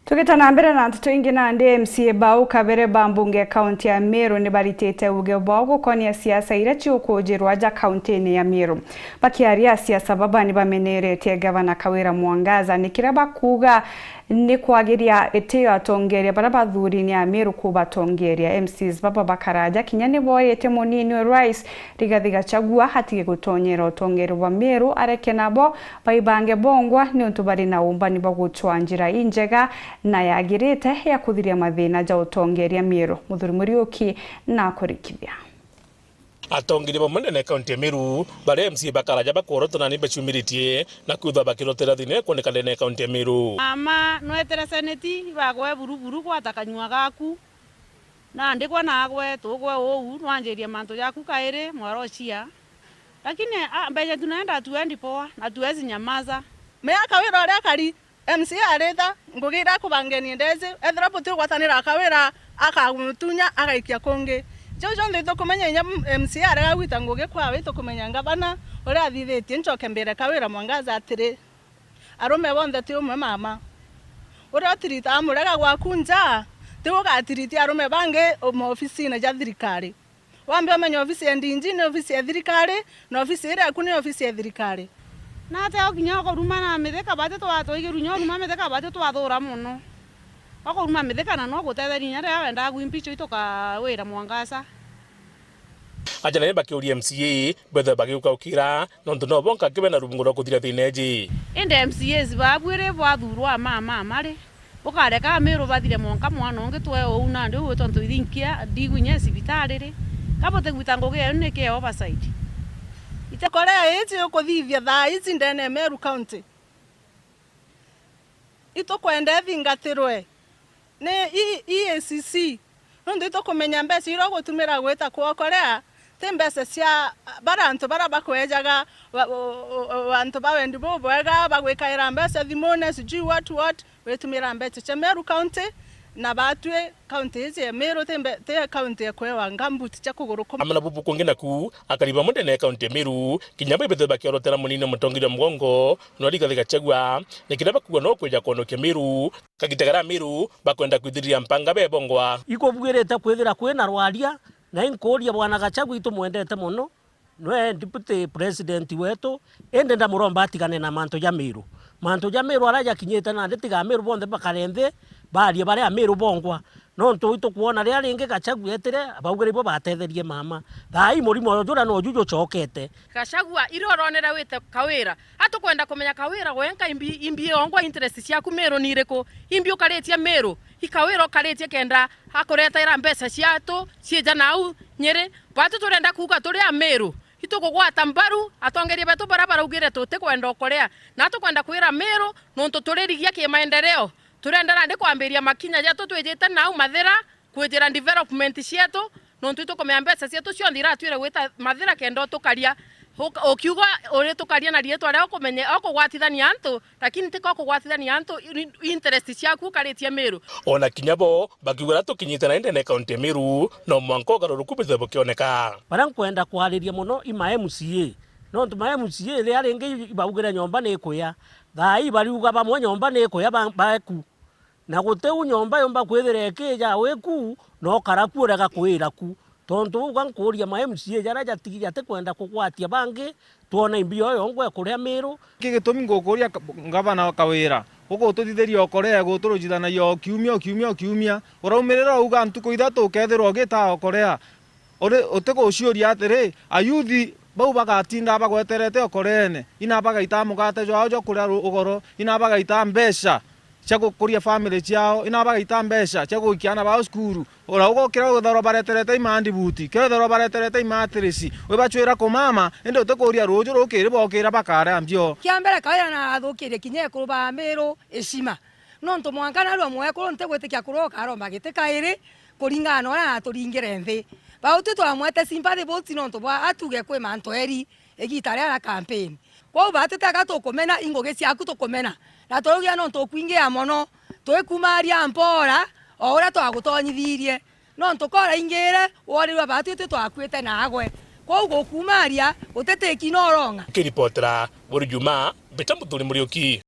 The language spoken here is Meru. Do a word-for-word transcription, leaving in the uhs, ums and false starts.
Tugita na mbere na nteto ingi, nandi M C A bau kabere ba mbunge kaunti ya Meru ni baritite uge bwao gukonia siasa iria ciukujirwa ja kaunti-ini ya Meru. Bakiaria, asiasa baba ni bameneretie gavana Kawira Mwangaza ni kiria bakuuga ni kwagiria itio atongeria baria bathuri ni Ameru kubatongeria. M Cs baba bakaraja kinya ni boyete munini wa rais Rigathi Gachagua atige gutonyera utongeria bwa Meru, areke nabo baibange bongwa niuntu bari na umbani bwa gutwaa njira injega na yagirite ya kuthiria mathina ja utongeria Meru. Muthuri Muriuki na kurikithia. Atongeria bamwe ndene ya kaunti ya Meru, baria M C A bakaraja bakworotana ni baciumiritie na kwithwa bakirotera thina ikwoneka ndene ya kaunti ya Meru. Mama, nwetere seneti, ibagwe buruburu gwata kanyua gaku. Nandi gwe naagwe, tugwe uu, nwanjirie mantu jaku kairi, mwara ucia. Lakini, ah, mbeca tunaenda hatuendi poa, na tuwezi nyamaza. Mea Kawira uria akari, M C A arita, ngugi iria akubangenia ndezi, ethira buti ugwatanira Kawira, akamutunya, agaikia kungi. Jau jonthe itukumenya inya M C A arega gwita ngugi kwawe, itukumenya ngavana uria athithitie ncoke mbire Kawira Mwangaza atiri, arume bonthe ti umwe mama. Uria utiritaga murega gwaku nja, tiwe ugatiritia arume bangi maofisine ja thirikari. Wambe umenye ofisi ya D G ni ofisi ya thirikari, na ofisi iria yaku ni ofisi ya thirikari. Na ate o kinya ukuruma na mithika bati twa-, twaigirwe kinya uruma mithika bati twathura mono. Ukuruma mithika na no gutetheria kinya riria wendaga gwimpichwa itu Kawira Mwangaza. Aja nani bakiuria M C A bethwe bagiukaukira, nontu no bonka kibe na rubungo rwa kuthira thina iji. Indi M C As babuiri bwathurwa mama mari, ukareka Amiru bathire mwanka mwana ungi twe uu nandi uu tontu ithinkia ndigwinya cibitari ri? Ka butigwita ngugi yenu niki ya oversight? Ite Korea iji ukuthithia thaa iji ndene ya Meru County. Itukwenda ithingatirwe ni E A C C, nontu itukumenya mbeca iria ugutumira gwita kuokorea ti mbeca cia baria antu baria bakwejaga, wa-, o-, o-, o-, antu ba wendi bubwega, bagwikaira mbeca thimune, sijui what, what, witumira mbeca cia Meru County, na batwi county iji ya Meru ti mbe-, ti county ekwewa gumboot cia kuguru kuma. Amwe na bubu kungi naku, akari bamwe ndene ya county ya Meru, kinya bo ibethwe bakiorotera munini mutongeria mugongo, no Rigathi Gachagua, ni kiria bakuuga no kwija kwonokia Meru, kagita karia Amiru bakwenda kwithiriria mpanga bebongwa. Ikubuirite kwithira kwina rwaria, na inkuuria Bwana Gachagua itumwendete mono, nwe deputy president wetu, indi ndamuromba atigane na mantu ja Miru. Mantu ja Miru aria jakinyite nandi tiga Amiru bonthe bakare nthi, barie baria Amiru bongwa. Nontu itukwona riria ringi Gachagua etire, baugire ibo batetherie mama. Thaa ii murimo juria noju jucokete. Gachagua, iria uronere wite Kawira, atukwenda kumenya Kawira wenka imbi, imbi ongwa interest ciaku Miru ni iriku? Imbi ukaritie Miru? I Kawira ukaritie kenda akuretera mbeca ciatu ciija nau Nyeri? Batu turenda kuuga turi Amiru, itukugwata mbaru atongeria betu baria baraugire tutikwenda ukorea, na tukwenda kwira Miru nontu turirigia kimaendeleo. Turenda nandi kwambiria makinya jetu twijite nau Mathira, kwijira development cietu, nontu itukumenya mbeca cietu cionthe iratwire gwita Mathira kenda utukaria. Uka-, ukiuga uritukaria na riitwa ria ukumenye, ukugwatithania antu, lakini tika ukugwatithania antu, in-, interest ciaku ukaritie Miru. Ona kinya bo bakiuga uria tukinyite na indene kaunti ya Miru, no mwanka ugaruruku bwithwe bukioneka. Baria nkwenda kwariria mono i ma M C A, nontu ma M C A riria ringi ibaugire nyomba ni ikuya, thaa ii bariuga bamwe nyomba ni ikuya ba-, baeku. Na guti u nyomba yumba kwithira ikija wiku, na ukara ku urega kwira ku. Tontu uga nkuuria ma M C A jaria jatigi jatikwenda kugwatia bangi, twona imbi yo yongwa ikuria Miru. Ki gitumi ngukuria ka-, ngavana Kawira, ugututhithiria ukorea guturujithanagia o kiumia, o kiumia, o kiumia. Uraumirira urauga ntuku ithatu ukethirwa ugitaa ukorea. Uri-, utiguciuria atiri, ayuthi bau bagatinda bagweterete ukoreene, ina bagaitaa mugate jwao jwa kuria ru-, ugoro, ina bagaitaa mbeca cia gukuria family ciao, ina bagaitaa mbeca cia guikia aana bao cukuru. Ura ugokira gwithirwa bareterete imandibuti, kethirwa bareterete imatirisi, wibacwira kumama, indi utikuuria ruuju rukiri bokira bakaria mbio. Kia mbere, Kawira na athukirie kinya ekuru ba Miru icima. Nontu mwanka narua mwekuru ntigwitikia kurwa ukaromba giti kairi, kuringana na uria aturingire nthi. Bau tu twamwete sympathy votes nontu bwa atuge kwi mantu eri igita ria ria campaign. Kwou batwi teka tukumena, i ngugi ciaku tukumena. Na turugia nontu ukwingia mono, twikumaria mpora, o uria twagutonyithirie. Nontu kora ingire, worirwe batwi twi twakuite nagwe. Kwou gukumaria, gutitiki no uronga. Kiripotera, Buri Juma, Mbita Muthuri Muriuki.